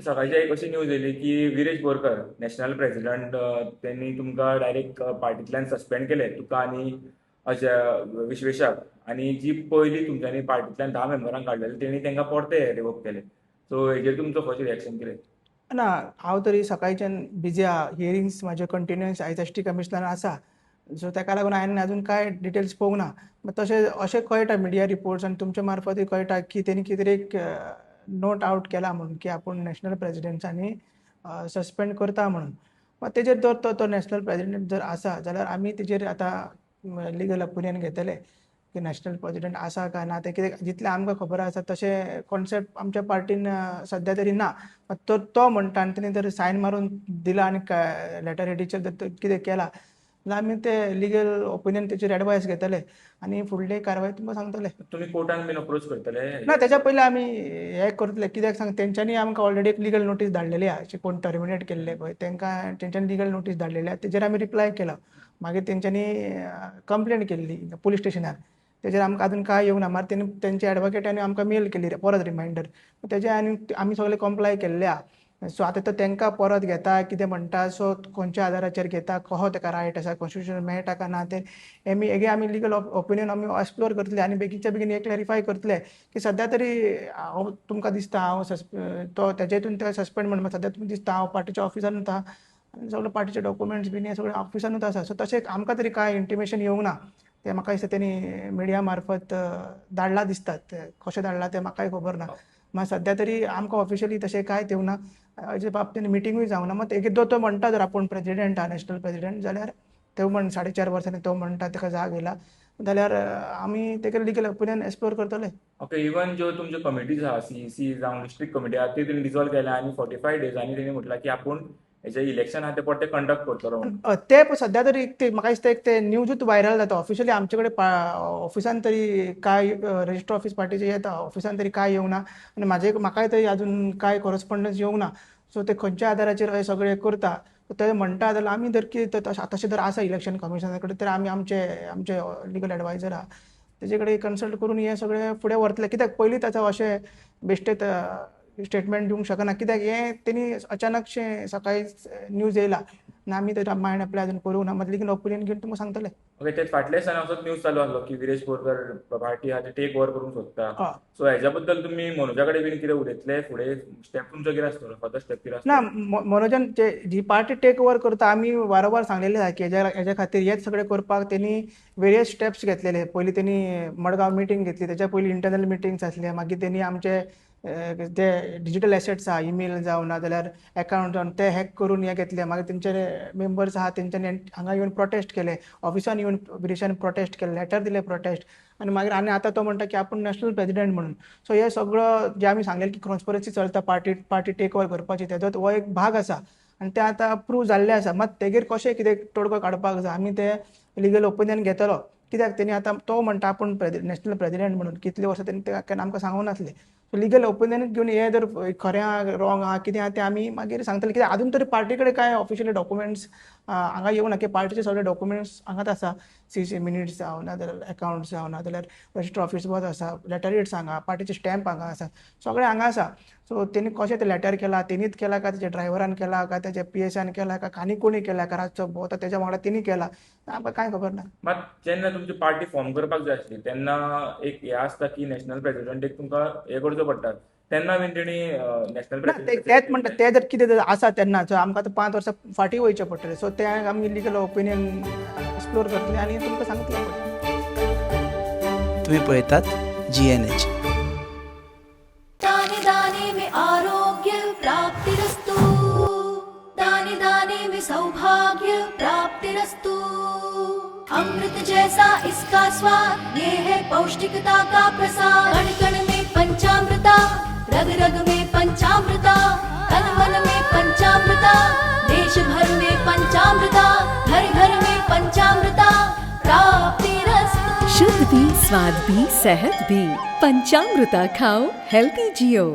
सकाळची एक अशी न्यूज येयली की विरेश बोरकर नॅशनल प्रेसिडेंट त्यांनी तुमकां डायरेक्ट पार्टींतल्यान सस्पेंड केले तुका आनी अशा विश्वेशाक, आनी जी पयली तुमच्यांनी पार्टींतल्यान 10 मेंबरांक काडलेले तेणी तांकां परते रिवोक केले. सो हेजेर तुमचो फर्स्ट रिएक्शन कितें? ना, हांव तरी सकाळच्यान बिजी आहा, हियरिंग्स म्हाजे कंटिन्युअस आयज एस टी कमिशनर आसा, सो ताका लागून हांवें अजून कांय डिटेल्स पळोवंक ना. तशें अशें कळटा मिडिया रिपोर्ट्स आनी तुमच्या मार्फतूय कळटा की तेणी कितें तरी एक नोट आवट केला म्हणून की आपूण नॅशनल प्रेसिडेंट्सांनी सस्पेंड करता म्हणून. मात तेजेर जर तो नॅशनल प्रेसिडेंट जर आसा जाल्यार आमी तेजेर आतां लिगल ओपिनियन घेतले की नॅशनल प्रेसिडेंट आसा काय ना तें, कित्याक जितलें आमकां खबर आसा तशें कॉन्सेप्ट आमच्या पार्टीन सद्या तरी ना. मात तो म्हणटा आनी तेणी जर सायन मारून दिला आनी लेटर हेडीचेर जर कितें केलां जाल्यार आमी ते लिगल ओपिनियन तेचेर एडवायस घेतले आनी फुडली कारवाय तुमकां सांगतले. तुमी कोर्टान बीन अप्रोच करतले? ना, तेच्या पयलीं आमी हें करतले, कित्याक सांग तेंच्यांनी आमकां ऑलरेडी एक लिगल नोटीस धाडलेली आहा, अशें कोण टर्मिनेट केल्ले पळय तेंकां तेंच्यांनी लिगल नोटीस धाडलेली आहा, तेजेर आमी रिप्लाय केलो. मागीर तेंच्यांनी कंप्लेन केल्ली पुलीस स्टेशनार, तेजेर आमकां आजून कांय येवंक ना. मात तेणी तेंच्या एडवोकेटांनी आमकां मेल केली परत रिमायंडर, तेजे आनी आमी सगळे कंप्लाय केल्ले आहा. सो आतां तो तांकां परत घेता कितें म्हणटा, सो खंयच्या आदाराचेर घेता, कसो ताका रायट आसा, कॉन्स्टिट्युशन मेळटा काय ना तें आमी हेगे आमी लिगल ओपिनियन आमी एक्सप्लोर करतले आनी बेगीनच्या बेगीन हें क्लॅरिफाय करतले की सद्या तरी हांव तुमकां दिसता हांव तो तेजे हितून ते सस्पेंड म्हण सद्या तुमकां दिसता हांव पार्टीच्या ऑफिसानूच आहा आनी सगळे पार्टीचे डॉक्युमेंट्स बीन हे सगळे ऑफिसानूच आसा. सो तशें आमकां तरी कांय इंटिमेशन येवंक ना, तें म्हाका दिसता तेणी मिडिया मार्फत धाडलां दिसतात, कशें धाडलां तें म्हाकाय खबर ना. मात सद्या तरी आमकां ऑफिशियली तशें कांय येवंक ना, हेजे बाबतीन मिटिंगूय जावंक ना. मात एकदां तो म्हणटा जर आपूण प्रेसिडेंट आहा नॅशनल प्रेसिडेंट जाल्यार तो म्हण 4.5 वर्सांनी तो म्हणटा ताका जाग येयला जाल्यार आमी तेका लिगल ओपिनियन एक्सप्लोर करतले. ओके, इवन ज्यो तुमच्यो कमिटीज आहा सीईसी जावं डिस्ट्रिक्ट कमिटी आहा ती तेणी डिजॉल्व केल्या आनी 45 डेजांनी तेणी म्हटलां की आपूण हेजे इलेक्शन आहा ते परते कंडक्ट करतलो. ते सद्या तरी ते म्हाका दिसता एक ते न्यूजूच व्हायरल जाता. ऑफिशियली आमचे कडेन ऑफिसान तरी कांय रजिस्टर ऑफिस पार्टीचे येता, ऑफिसान तरी कांय येवंक ना आनी म्हाजे म्हाकाय तरी अजून कांय कॉरस्पोंडन्स येवंक ना. सो ते खंयच्या आदाराचेर हे सगळें करता ते म्हणटा जाल्यार आमी जर कितें तशें जर आसा इलेक्शन कमिशना कडेन तर आमी आमचे आमचे लिगल एडवायजर आहा तेजे कडेन कन्सल्ट करून हें सगळें फुडें व्हरतले. कित्याक पयलीं ताचो अशें बेश्टेच स्टेटमेंट दिवंक शकना, कित्याक हें तेणी अचानकशें सकाळी न्यूज येयला आनी आमी ते मायंड अप्लाय अजून करूंक ना. मात लिगल ओपिनियन घेवन तुमकां सांगतले. ओके, ते फाटल्या दिसांनी असोच न्यूज चालू आसलो की विरेश बोरकर पार्टी आहा ती टेक ओवर करूंक सोदता. सो हेज्या बद्दल तुमी मनोजा कडेन बीन कितें उलयतले? फुडें स्टेप तुमचो कितें आसतलो, फर्दर स्टेप कितें आसतलो? ना, मनोजान जी पार्टी टेक ओवर करता आमी वारंवार सांगलेलें आहा की हेज्या खातीर हेच सगळें करपाक तेणी वेरियस स्टेप्स घेतलेले. पयलीं तेणी मडगांव मिटींग घेतली, तेच्या पयलीं इंटरनल मिटिंग्स आसले, मागीर तेणी आमचे जे डिजिटल एसेट्स आहा इमेल जावं ना जाल्यार एकावंट जावन ते हॅक करून हें घेतले. मागीर तेंचे मेंबर्स आहा तेंच्यांनी हांगा येवन प्रोटेस्ट केले, ऑफिसान येवन विरेशान प्रोटेस्ट केले, लेटर दिले प्रोटेस्ट, आनी मागीर आनी आतां तो म्हणटा की आपूण नॅशनल प्रेसिडेंट म्हणून. सो हे सगळं जें आमी सांगलें की कॉन्स्पिरसी चलता पार्टी टेक ओवर करपाची, तेजो हो एक भाग आसा आनी तें आतां प्रूव जाल्लें आसा. मात तेगेर कशें कितें तोडगो काडपाक जाय आमी तें लिगल ओपिनियन घेतलो, कित्याक तेणी आतां तो म्हणटा आपूण नॅशनल प्रेसिडेंट म्हणून कितले वर्सां तेणी केन्ना आमकां सांगूंक नासलें. सो लिगल ओपिनियन घेवन हें जर खरें आहा रॉंग आहा कितें आहा तें आमी मागीर सांगतले. कित्याक अजून तरी पार्टी कडेन कांय ऑफिशियली डॉक्युमेंट्स हांगा येवंक ना की पार्टीचे सगळे डॉक्युमेंट्स हांगाच आसा, सी सी मिनिट्स जावं ना जाल्यार एकावंट्स जावं ना जाल्यार रजिस्टर ऑफिस बस आसा, लेटरीट्स हांगा, पार्टीचे स्टॅम्प हांगा आसा, सगळें हांगा आसा. सो तेणी कशें तें लेटर केलां, तेणीच केलां काय तेच्या ड्रायव्हरान केलां काय तेच्या पी एसान केलां काय आनी कोणी केलां काय रातचो भोंवता तेच्या वांगडा तेणी केलां, आमकां कांय खबर ना. मात जेन्ना तुमची पार्टी फॉर्म करपाक जाय आसली तेन्ना एक हें आसता की नॅशनल प्रेसिडेंट एक तुमकां हें करचो पडटा, तेन्ना बीन तेणी नॅशनल प्रेसिडेंट तेच म्हणटा ते जर कितें जर आसा तेन्ना सो आमकां आतां 5 वर्सां फाटीं वयचें पडटलें. सो तें आमी लिगल ओपिनियन एक्सप्लोर करतले आनी तुमकां सांगतले. तुमी पळयतात GNH. दाने दाने में आरोग्य प्राप्तिरस्तु, दाने दाने में सौभाग्य प्राप्तिरस्तु। अमृत जैसा इसका स्वाद, ये है पौष्टिकता का प्रसाद। कण कण में पंचामृता, रग रग में पंचामृता, तन मन में पंचामृता, देश भर में पंचामृता, घर घर में पंचामृता प्राप्तिरस्तु। शुद्ध भी, स्वाद भी, सेहत भी, पंचामृता खाओ, हेल्दी जियो।